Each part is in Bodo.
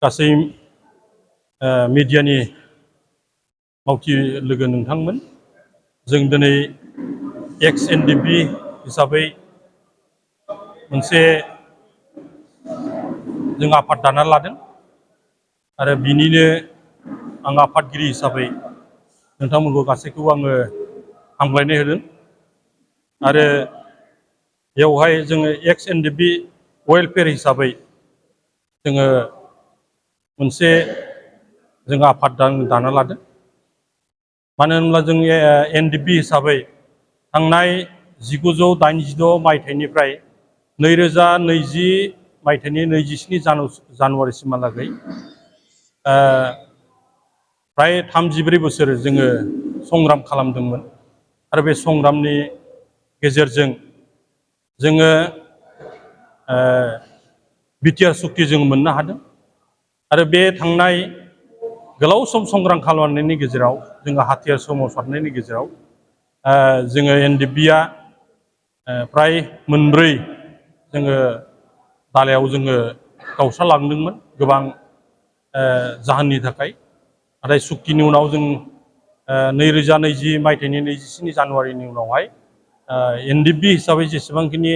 गासै मिडियानि मावथि लोगो नोंथांमोन, जों दिनै एक्स एनडिएफबि हिसाबै मोनसे जों आफाद दाना लादों आरो बिनिनो आं आफादगिरि हिसाबै नोंथांमोनखौ गासैखौबो आङो हामग्लायनाय होदों आरो बेवहाय जोङो एक्स एनडिएफबि वेलफेयार हिसाबै जोङो मोनसे जों आफाद दाना लादों। मानो होनब्ला जों एनडिएफबि हिसाबै थांनाय 1986 मायथाइनिफ्राय 2020 मायथाइनि 27 जानुवारिसिमहालागै फ्राय 34 बोसोर जोङो संग्राम खालामदोंमोन आरो बे संग्रामनि गेजेरजों जोङो बिटिआर सुक्ति जों मोननो हादों आरो बे थांनाय गोलाव सम संग्राम खालामनायनि गेजेराव जोङो हाथियार सोमावसारनायनि गेजेराव जोङो एनडिएफबिआ फ्राय मोनब्रै जोङो दालायाव जोङो गावस्रालांदोंमोन गोबां जाहोननि थाखाय। नाथाय सुक्तिनि उनाव जों 2020 मायथाइनि 27 जानुवारिनि उनावहाय एनडिएफबि हिसाबै जेसेबांखिनि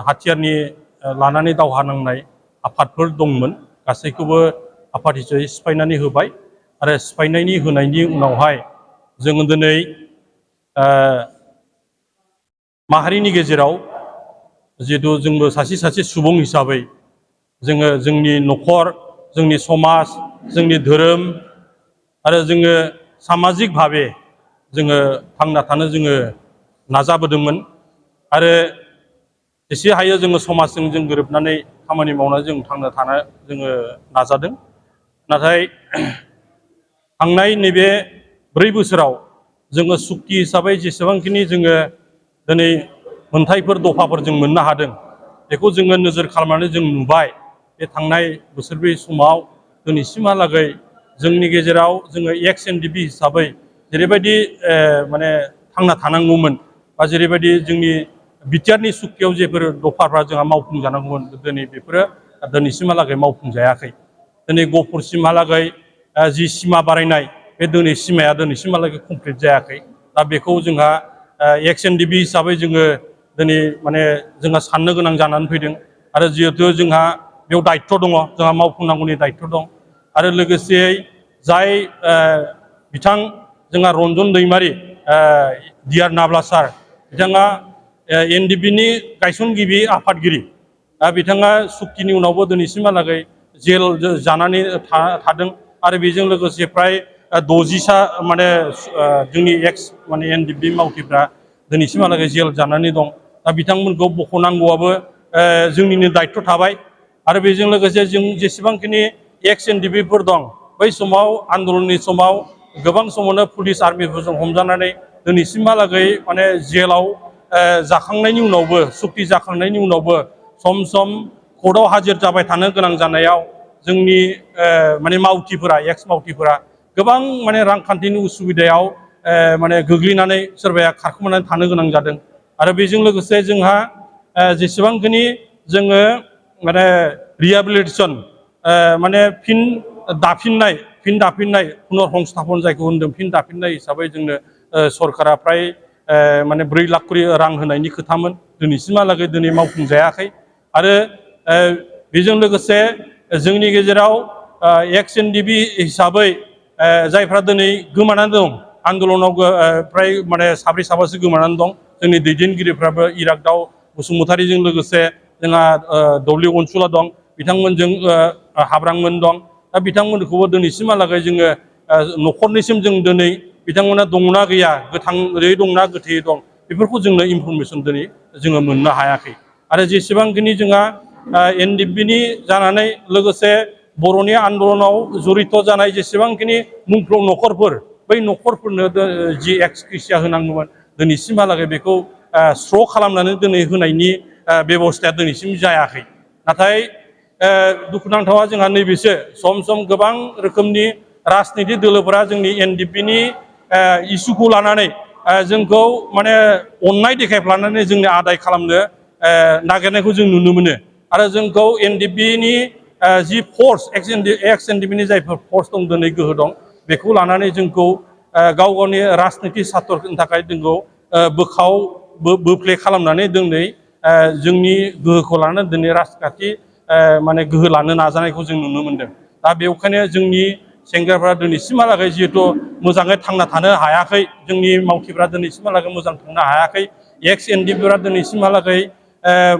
हाथियारनि लानानै दावहा नांनाय आफादफोर दंमोन गासैखौबो आफाद हिसाबै सिफायनानै होबाय आरो सिफायनायनि होनायनि उनावहाय जोङो दिनै माहारिनि गेजेराव जिहेतु जोंबो सासे सुबुं हिसाबै जोङो जोंनि न'खर, जोंनि समाज, जोंनि धोरोम आरो जोङो सामाजिक भाबे जोङो थांना थानो जोङो नाजाबोदोंमोन आरो एसे हायो जोङो समाजजों जों गोरोबनानै खामानि मावनानै जों थांना थानो जोङो नाजादों। नाथाय थांनाय नैबे 4 बोसोराव जोङो सुक्ति हिसाबै जेसेबांखिनि जोङो दिनै मोनथायफोर दफाफोर जों मोननो हादों बेखौ जोङो नोजोर खालामनानै जों नुबाय बे थांनाय बोसोरब्रै समाव दिनैसिमहालागै जोंनि गेजेराव जोङो एक्स एनडिएफबि हिसाबै जेरैबायदि माने थांना थानांगौमोन बा जेरैबायदि जोंनि बिटिआरनि सुक्तियाव जेफोर दफाफ्रा जोंहा मावफुंजानांगौमोन दिनै बेफोरो दिनैसिमहालागै मावफुंजायाखै। दिनै गहपुरसिमहालागै जि सिमा बारायनाय बे सिमाया दिनैसिमहालागै कमप्लिट जायाखै। दा बेखौ जोंहा एक्स एनडिएफबि हिसाबै जोङो दिनै माने जोंहा साननो गोनां जानानै फैदों आरो जिहेथु जोंहा बेयाव दायित्व दङ, जोंहा मावफुंनांगौनि दायित्व दं आरो लोगोसेयै जाय बिथां जोंहा रन्जन दैमारि डिआर नाब्ला सार, बिथाङा एनडिएफबिनि गायसनगिरि आफादगिरि, बिथाङा सुक्तिनि उनावबो दिनैसिमहालागै जेल जानानै थादों आरो बेजों लोगोसे फ्राय 60सा माने जोंनि एक्स माने एनडिएफबि मावथिफ्रा दिनैसिमहालागै जेल जानानै दं। दा बिथांमोनखौ बख'नांगौआबो जोंनिनो दायित्व थाबाय आरो बेजों लोगोसे जों जेसेबांखिनि एक्स एनडिएफबिफोर दं बै समाव आन्दलननि समाव गोबां समावनो पुलिस आर्मिफोरजों हमजानानै दिनैसिमहालागै माने जेलाव जाखांनायनि उनावबो सुक्ति जाखांनायनि उनावबो सम सम कर्टआव हाजिर जाबाय थानो गोनां जानायाव जोंनि माने मावथिफोरा एक्स मावथिफोरा गोबां माने रांखान्थिनि उसुबिदायाव माने गोग्लैनानै सोरबाया खारखोमानानै थानो गोनां जादों आरो बेजों लोगोसे जोंहा जेसेबांखिनि जोङो माने रिहेबिलिटेसन माने फिन दाफिननाय पुनर्संस्थापन जायखौ होनदों फिन दाफिननाय हिसाबै जोंनो सरकारा फ्राय माने 4 लाख करि रां होनायनि खोथामोन, दिनैसिमहालागै दिनै मावफुंजायाखै आरो बेजों लोगोसे जोंनि गेजेराव एक्स एनडिएफबि हिसाबै जायफ्रा दिनै गोमानानै दं आन्दलनाव फ्राय माने 7 साबासो गोमानानै दं। जोंनि दैदेनगिरिफ्राबो इरागदाव बसुमतारीजों लोगोसे जोंहा दौलि अनसुला दं, बिथांमोनजों हाब्रांमोन दं। दा बिथांमोनखौबो दिनैसिमहालागै जोङो न'खरनिसिम जों दिनै बिथांमोना दंना गैया, गोथाङै दंना गोथैयै दं, बेफोरखौ जोंनो इनफरमेसन दिनै जोङो मोननो हायाखै आरो जेसेबांखिनि जोंहा एनडिएफबिनि जानानै लोगोसे बर'नि आन्दलनाव जरित जानाय जेसेबांखिनि मुंख्लं न'खरफोर बै न'खरफोरनो जि एक्सग्रेसिया होनांगौमोन दिनैसिमहालागै बेखौ स्र' खालामनानै दिनै होनायनि बेब'स्थाया दिनैसिम जायाखै। नाथाय दुखुनांथावा जोंहा नैबेसो सम गोबां रोखोमनि राजनितिक दोलोफोरा जोंनि एनडिएफबिनि इसुखौ लानानै जोंखौ माने अननाय देखायफ्लानानै जोंनि आदाय खालामनो नागिरनायखौ जों नुनो मोनो आरो जोंखौ एनडिएफबिनि जि फोर्स एक्स एनडिबिनि जायफोर फोर्स दं दिनै गोहो दं बेखौ लानानै जोंखौ गाव गावनि राजनिति सार्थनि थाखाय जोंखौ बोफ्ले खालामनानै दिनै जोंनि गोहोखौ लानानै दिनै राजखान्थि माने गोहो लानो नाजानायखौ जों नुनो मोनदों। दा बेखायनो जोंनि सेंग्राफ्रा दिनैसिमहालागै जिहेथु मोजाङै थांना थानो हायाखै, जोंनि मावथिफ्रा दिनैसिमहालागै मोजां थांनो हायाखै, एक्स एनडिबिफ्रा दिनैसिमहालागै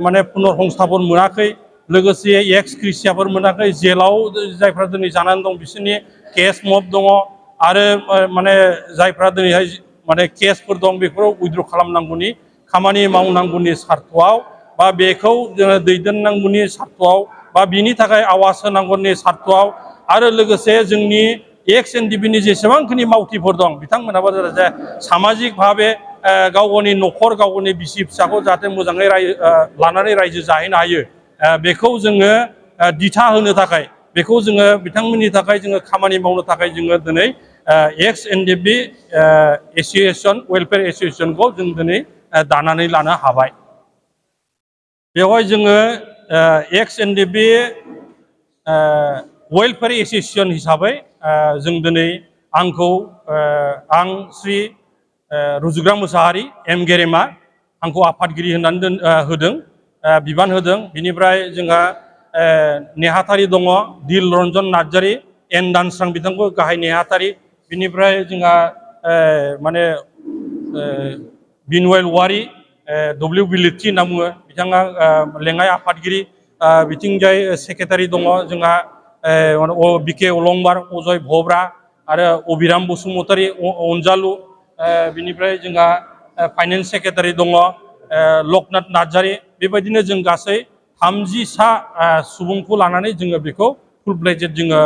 माने पुनर संस्थापन मोनाखै, लोगोसे एक्स क्रिसियाफोर मोनाखै, जेलाव जायफ्रा दिनै जानानै दं बिसोरनि केस मब दङ आरो माने जायफ्रा दिनैहाय माने केसफोर दं बेफोराव उइद्र' खालामनांगौनि खामानि मावनांगौनि सार्थआव बा बेखौ जोङो दैदेननांगौनि सार्थआव बा बिनि थाखाय आवाज होनांगौनि सार्थआव आरो लोगोसे जोंनि एक्स एनडिबिनि जेसेबांखिनि मावथिफोर दं बिथांमोनाबो जे सामाजिक भाबे गाव गावनि न'खर गाव गावनि बिसि फिसाखौ जाहाथे मोजाङै लानानै रायजो जाहैनो हायो बेखौ जोङो दिथा होनो थाखाय बेखौ जोङो बिथांमोननि थाखाय जोङो खामानि मावनो थाखाय जोङो दिनै एक्स एनडिबि एस'सिएसन वेलफेयार एस'सिएसनखौ जों दिनै दानानै लानो हाबाय। बेवहाय जोङो एक्स एनडिबि वेलफेयार एस'सिएसन हिसाबै जों दिनै आं श्री रुजुग्रा मुसाहारि एम गेरेमा आंखौ आफादगिरि होननानै होदों, बिबान होदों। बिनिफ्राय जोंहा नेहाथारि दङ दिल रन्जन नार्जारि, एन दानस्रां बिथांखौ गाहाय नेहाथारि, बिनिफ्राय जोंहा माने बिनवाइल वारि डब्लिउ बिलिथि होनना बुङो, बिथाङा लेङाइ आफादगिरि, बिथिंजाय सेक्रेटारि दङ जोंहा बिके अलंबार, अजय भब्रा आरो अबिराम बसुमतारी अनजालु, बिनिफ्राय जोंहा फाइनेन्स सेक्रेटारि दङ लकनाथ नार्जारि। बेबायदिनो जों गासै 30सा सुबुंखौ लानानै जोङो बेखौ फुल फ्लेजेड जोङो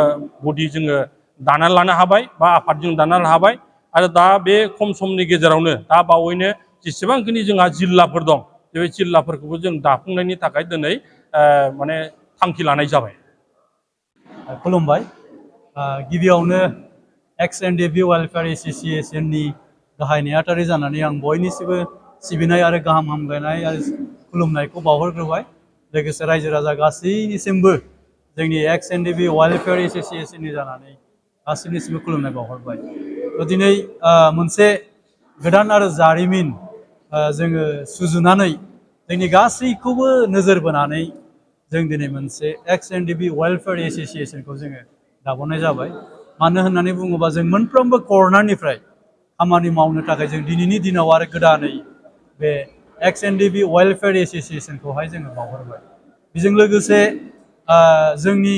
बडि जोङो दानानै लानो हाबाय बा आफाद जों दानानै लानो हाबाय। आरो दा बे खम समनि गेजेरावनो दा बावैनो जेसेबांखिनि जोंहा जिल्लाफोर दं बे जिल्लाफोरखौबो जों दाफुंनायनि थाखाय दिनै माने थांखि लानाय जाबाय। खुलुमबाय। गिबियावनो एक्स एनडिबि वेलफेयार एस'सिएसननि गाहाय नेहाथारि जानानै आं बयनिसिमबो सिबिनाय आरो गाहाम हामलायनाय आरो खुलुमनायखौ बावहरग्रोबाय। लोगोसे रायजो राजा गासैनिसिमबो जोंनि एक्स एनडिबि वेलफेयार एस'सिएसननि जानानै गासैनिसिमबो खुलुमनाय बावहरबाय। दिनै मोनसे गोदान आरो जारिमिन जोङो सुजुनानै जोंनि गासैखौबो नोजोर बोनानै जों दिनै मोनसे एक्स एनडिबि वेलफेयार एस'सिएसनखौ जोङो दाबोनाय जाबाय। मानो होननानै बुङोबा जों मोनफ्रोमबो कर्नारनिफ्राय खामानि मावनो थाखाय जों दिनैनि दिनाव आरो गोदानै बे एक्स एनडिबि वेलफेयार एस'सिएसनखौहाय जोङो बावहरबाय। बेजों लोगोसे जोंनि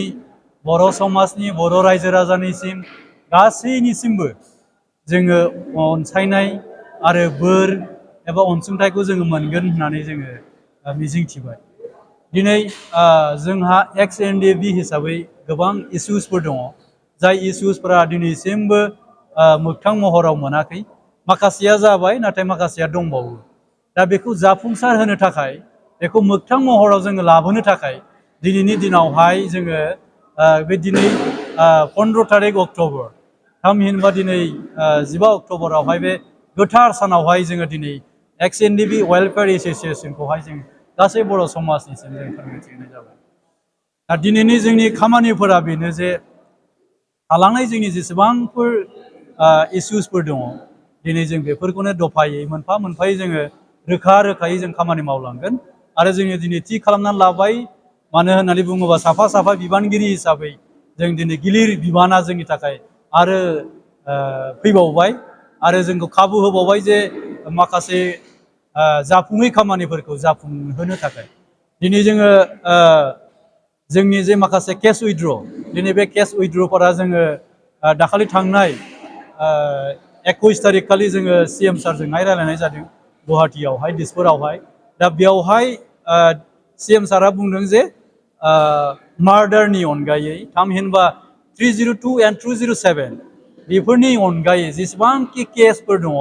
बर' समाजनि बर' रायजो राजानिसिम गासैनिसिमबो जोङो अनसायनाय आरो बोर एबा अनसुंथाइखौ जोङो मोनगोन होननानै जोङो मिजिंथिबाय। दिनै जोंहा एक्स एनडिबि हिसाबै गोबां इसुसफोर दङ, जाय इसुसफोरा दिनैसिमबो मोगथां महराव मोनाखै। माखासेया जाबाय, नाथाय माखासेया दंबावो। दा बेखौ जाफुंसार होनो थाखाय, बेखौ मोगथां महराव जोङो लाबोनो थाखाय दिनैनि दिनावहाय जोङो बे दिनै 15 तारिख अक्ट'बर, थामहिनबा दिनै 15 अक्ट'बरावहाय बे गोथार सानावहाय जोङो दिनै एक्स एनडिबि वेलफेयार एस'सिएसनखौहाय जों गासै बर' समाजनिसिम जों फोरमायथिनाय जाबाय। दा दिनैनि जोंनि खामानिफोरा बेनो जे थालांनाय जोंनि जेसेबांफोर इसुसफोर दङ, दिनै जों बेफोरखौनो दफायै मोनफा मोनफायै जोङो रोखा रोखायै जों खामानि मावलांगोन। आरो जोङो दिनै थि खालामनानै लाबाय, मानो होननानै बुङोबा साफा साफा बिबानगिरि हिसाबै जों दिनै गिलिर बिबाना जोंनि थाखाय आरो फैबावबाय आरो जोंखौ खाबु होबावबाय जे माखासे जाफुङै खामानिफोरखौ जाफुंहोनो थाखाय। दिनै जोङो जोंनि जे माखासे केस उइथड्र, दिनै बे केस उइथड्रफोरा जोङो दाखालि थांनाय 21 तारिख खालि जोङो CM सारजोंहाय रायलायनाय जादों गुवाहाटीयावहाय, दिसपुरावहाय। दा बेयावहाय CM सारा बुंदों जे मार्डारनि अनगायै, थामहिनबा 302 and 207 बेफोरनि अनगायै जेसेबांखि केसफोर दङ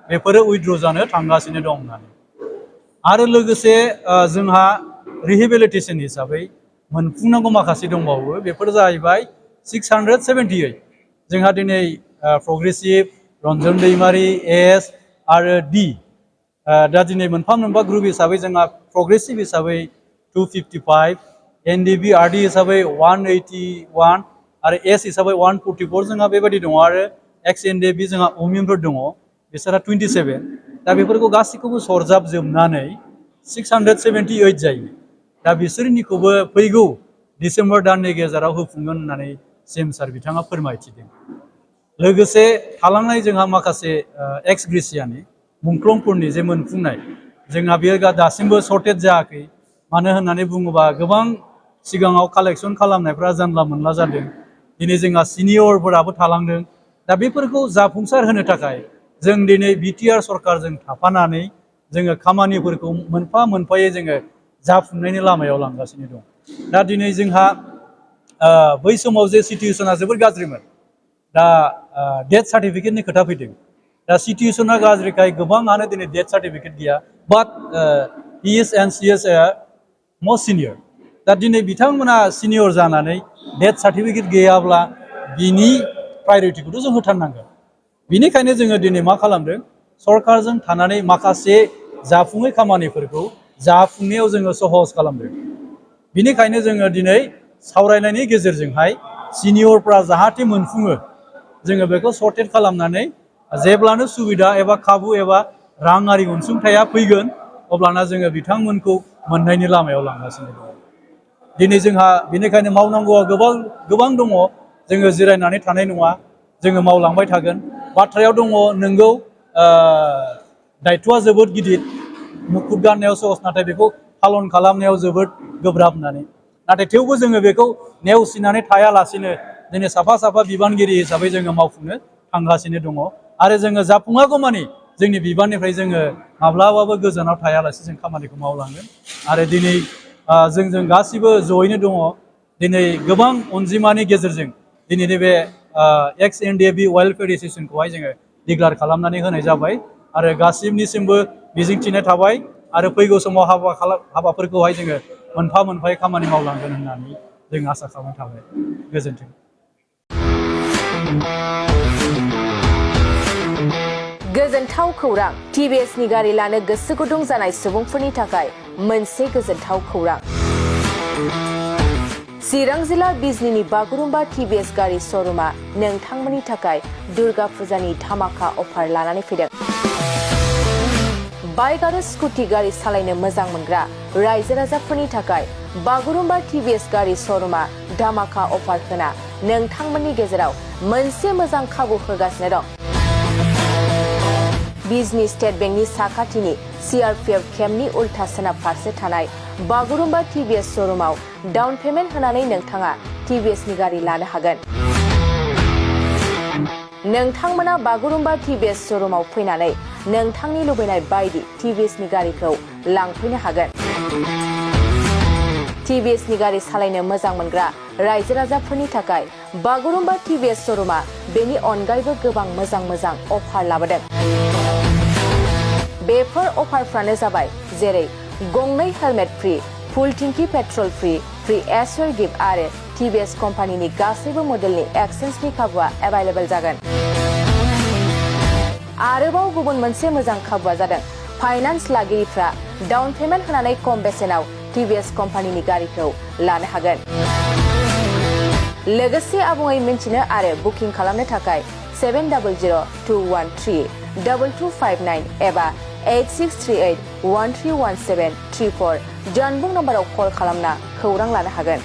बेफोरो उइथड्र जानो थांगासिनो दं होननानै। आरो लोगोसे जोंहा रिहेबिलिटेसन हिसाबै मोनफुंनांगौ माखासे दंबावो, बेफोर जाहैबाय 678। जोंहा दिनै प्रग्रेसिभ, रन्जन दैमारि, एस आरो डि, दा दिनै मोनफा मोनफा ग्रुप हिसाबै जोंहा प्रग्रेसिभ हिसाबै 255, एनडिबि आरडि हिसाबै 181 आरो एस हिसाबै 144 जोंहा बेबायदि दङ आरो एक्स एनडिबि जोंहा अमिनफोर दङ बिसोरहा 27 दा बेफोरखौ गासैखौबो सरजाबजोबनानै 678 जायो दा बिसोरनिखौबो फैगौ डिसेम्बर दाननि गेजेराव होफुंगोन होननानै सिएम सार बिथाङा फोरमायथिदों लोगोसे थालांनाय जोंहा माखासे एक्स ग्रेसियानि मुंख्लंफोरनि जे मोनफुंनाय जोंहा बेयो दासिमबो सर्टेज जायाखै मानो होननानै बुङोबा गोबां सिगाङाव कालेक्सन खालामनायफ्रा जानला मोनला जादों दिनै जोंहा सिनियरफोराबो थालांदों दा बेफोरखौ जाफुंसार होनो थाखाय जों दिनै बिटिआर सरकारजों थाफानानै जोङो खामानिफोरखौ मोनफा मोनफायै जोङो जाफुंनायनि लामायाव लांगासिनो दं दा दिनै जोंहा बै समाव जे सिटुवेसना जोबोर गाज्रिमोन दा डेथ सार्टिफिकेटनि खोथा फैदों दा सिटुवेसना गाज्रिखाय गोबाङानो दिनै डेथ सार्टिफिकेट गैया but he is and she is a must senior दा दिनै बिथांमोना सिनियर जानानै डेथ सार्टिफिकेट गैयाब्ला बिनि प्रायरिटिखौथ' जों होथारनांगोन बिनिखायनो जोङो दिनै मा खालामदों सरकारजों थानानै माखासे जाफुङै खामानिफोरखौ जाफुंनायाव जोङो सहस खालामदों बिनिखायनो जोङो दिनै सावरायनायनि गेजेरजोंहाय सिनियरफ्रा जाहाथे मोनफुङो जोङो बेखौ सर्टेट खालामनानै जेब्लानो सुबिदा एबा खाबु एबा राङारि अनसुंथाया फैगोन अब्लाना जोङो बिथांमोनखौ मोननायनि लामायाव लांगासिनो दङ दिनै जोंहा बेनिखायनो मावनांगौआ गोबां दङ जोङो जिरायनानै थानाय नङा जोङो मावलांबाय थागोन बाथ्रायाव दङ नोंगौ दायथ'आ जोबोद गिदिर मुखुब गाननायाव सहस नाथाय बेखौ पालन खालामनायाव जोबोद गोब्राब होननानै नाथाय थेवबो जोङो बेखौ नेवसिनानै थायालासेनो दिनै साफा साफा बिबानगिरि हिसाबै जोङो मावफुंनो थांगासिनो दङ आरो जोङो जाफुङागौमानि जोंनि बिबाननिफ्राय जोङो माब्लाबाबो गोजानाव थायालासे जों खामानिखौ मावलांगोन आरो दिनै जों गासिबो जयैनो दङ दिनै गोबां अनजिमानि गेजेरजों दिनैनि बे एक्स एनडिएफबि वेलफेयार एसोसिएसनखौहाय जोङो डिक्लेयार खालामनानै होनाय जाबाय आरो गासिबनिसिमबो मिजिंथिनाय थाबाय आरो फैगौ समाव हाबाफोरखौहाय जोङो मोनफा मोनफायै खामानि मावलांगोन होननानै जों आसा खालामनाय थाबाय गोजोन्थों गोजोनथाव खौरां टिभिएसनि गारि लानो गोसो गुदुं जानाय सुबुंफोरनि थाखाय मोनसे गोजोनथाव खौरां चिरां जिल्ला बिजनीनि बागुरुम्बा टिभिएस गारि श'रुमा नोंथांमोननि थाखाय दुर्गा फुजानि धामाका अफार लानानै फैदों बाइक आरो स्कुटि गारि सालायनो मोजां मोनग्रा रायजो राजाफोरनि थाखाय बागुरुम्बा टिभिएस गारि श'रुमा धामाका अफार होना नोंथांमोननि गेजेराव मोनसे मोजां खाबु होगासिनो दं बिजनी स्टेट बेंकनि साखाथिनि सीआरपीएफ केम्पनि उल्था सोनाब फारसे थानाय बागुरुम्बा टिभिएस श'रुमाव डाउन पेमेन्ट होनानै नोंथाङा टिभिएसनि गारि लानो हागोन नोंथांमोना बागुरुम्बा टिभिएस श'रुमाव फैनानै नोंथांनि लुबैनाय बायदि टिभिएसनि गारिखौ लांफैनो हागोन टिभिएसनि गारि सालायनो मोजां मोनग्रा रायजो राजाफोरनि थाखाय बागुरुम्बा टिभिएस श'रुमा बेनि अनगायैबो गोबां मोजां अफार लाबोदों बेफोर अफारफ्रानो जाबाय जेरै गंनै हेलमेट फ्रि फुल टिंकि पेट्रल फ्रि एसवेर गिफ्ट आरो टिभिएस कम्पानिनि गासैबो मडेलनि एक्सचेन्जनि खाबुआ एभेलेबल जागोन आरोबाव गुबुन मोनसे मोजां खाबुआ जादों फाइनान्स लागिरिफ्रा डाउन पेमेन्ट होनानै खम बेसेनाव टिभिएस कम्पानिनि गारिखौ लानो हागोन लोगोसे आबुङै मिन्थिनो आरो बुकिं खालामनो थाखाय 7002132259 एबा 8638131734 जानबुं नम्बराव कल खालामना खौरां लानो हागोन